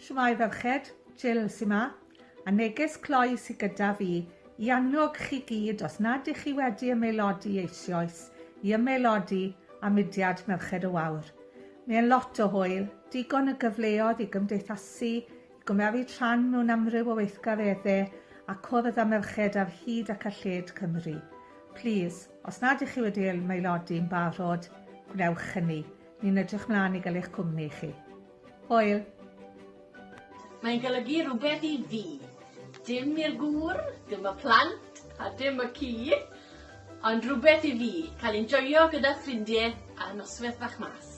Shwmae ferched, Jill sy 'ma, a neges cloi sy gyda fi i annog chi gyd os nad ych chi wedi ymaelodi eisioes i ymaelodi â mudiad Merched y Wawr. Mae e'n lot o hwyl, digon o gyfleodd i gymdeithasu, i gymeryd rhan mewn amryw o weithgaredde a cwrdd â merched ar hyd ac ar lled Cymru. Plîs, os nad ych chi wedi ymaelodi yn barod, gwnewch hynny. Ni'n edrych mlaen i gael eich cwmni chi. Hwyl! Mae'n golygu rhywbeth i fi. Dim i'r gŵr, dim y plant, a dim y ci, ond rhywbeth i fi, cael enjoio gyda ffrindie a noswaith fach mas.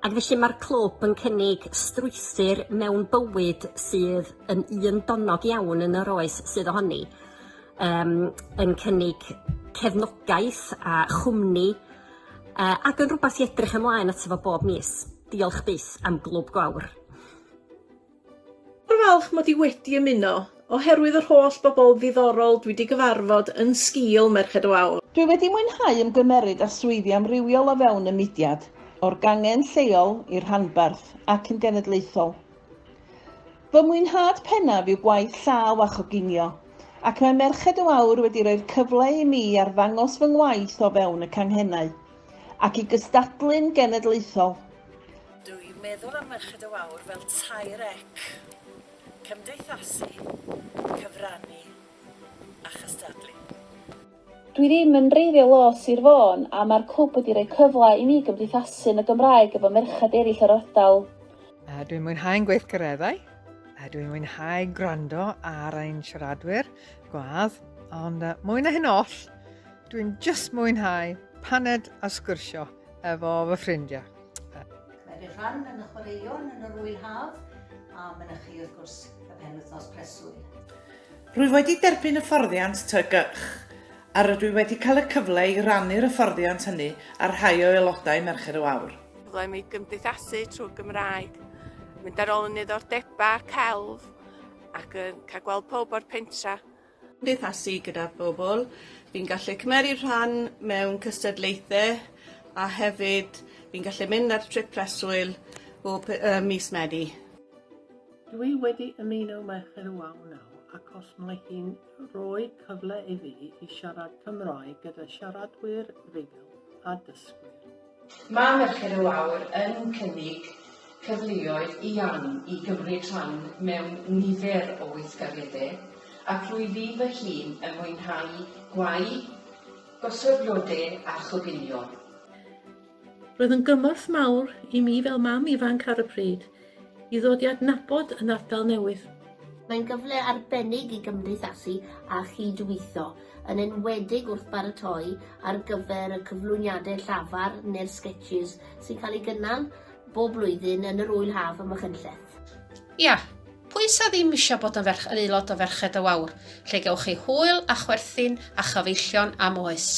Ac felly mae'r clwb yn cynnig strwythur mewn bywyd sydd yn un donnog iawn yn yr oes sydd ohoni, yym yn cynnig cefnogaeth a chwmni Yy ac yn rwbath i edrych ymlaen ato fo bob mis. Diolch byth am Glwb Gwawr. Mor falch mod i wedi ymuno, oherwydd yr holl bobl ddiddorol dwi 'di gyfarfod yn sgil Merched y Wawr. Dwi wedi mwynhau ymgymeryd â swyddi amrywiol o fewn y mudiad, o'r gangen lleol i'r rhanbarth ac yn genedlaethol. Fy mwynhad pennaf yw gwaith llaw a choginio, ac mae Merched y Wawr wedi rhoi'r cyfle i mi arddangos fy ngwaith o fewn y canghennau, ac i gystadlu'n genedlaethol. Dw i'n meddwl am Merched y Wawr fel tair ec, cymdeithasu, cyfrannu a chystadlu. Dwi ddim yn wreiddiol o Sir Fôn a mae'r clwb wedi rhoi cyfle i mi gymdeithasu yn y Gymraeg efo merched eraill o'r ardal. Dwi'n mwynhau'n gweithgareddau, dwi'n mwynhau gwrando ar ein siaradwyr gwadd, ond mwy na hyn oll, dwi'n just mwynhau paned a sgwrsio efo fy ffrindiau. Cymryd rhan yn y chwaraeon yn yr ŵyl haf a mynychu wrth gwrs y penwythnos preswyl. Rwyf wedi derbyn hyfforddiant TGCh a rydw i wedi cael y cyfle i rannu'r hyfforddiant hynny â rhai o aelodau Merched y Wawr. Cyfle i mi gymdeithasu trwy Gymraeg, mynd ar ôl yn niddordebau celf ac yn cael gweld pawb o'r pentra. Cymdeithasu gyda bobl, fi'n gallu cymeryd rhan mewn cystadlaethau a hefyd fi'n gallu mynd ar trip preswyl bob yy mis Medi. Dwi wedi ymuno Merched y Wawr nawr acos mae hi'n rhoi cyfle i fi i siarad Cymraeg gyda siaradwyr rhugl a dysgwyr. Mae Merched y Wawr yn cynnig cyfleoedd eang i gymryd rhan mewn nifer o weithgareddau, ac rwyf fi fy hun yn mwynhau gwau, gosod blodau a choginio. Roedd yn gymorth mawr i mi fel mam ifanc ar y pryd i ddod i adnabod yn ardal newydd. Mae'n gyfle arbennig i gymdeithasu a chyd-weithio, yn enwedig wrth baratoi ar gyfer y cyflwyniadau llafar neu'r sgetshis sy'n cael eu gynnal bob blwyddyn yn yr Ŵyl Haf ym Machynlleth. Ia, pwy sa ddim isio bod yn ferch yn aelod o Ferched y Wawr, lle gewch chi hwyl a chwerthin a chyfeillion am oes.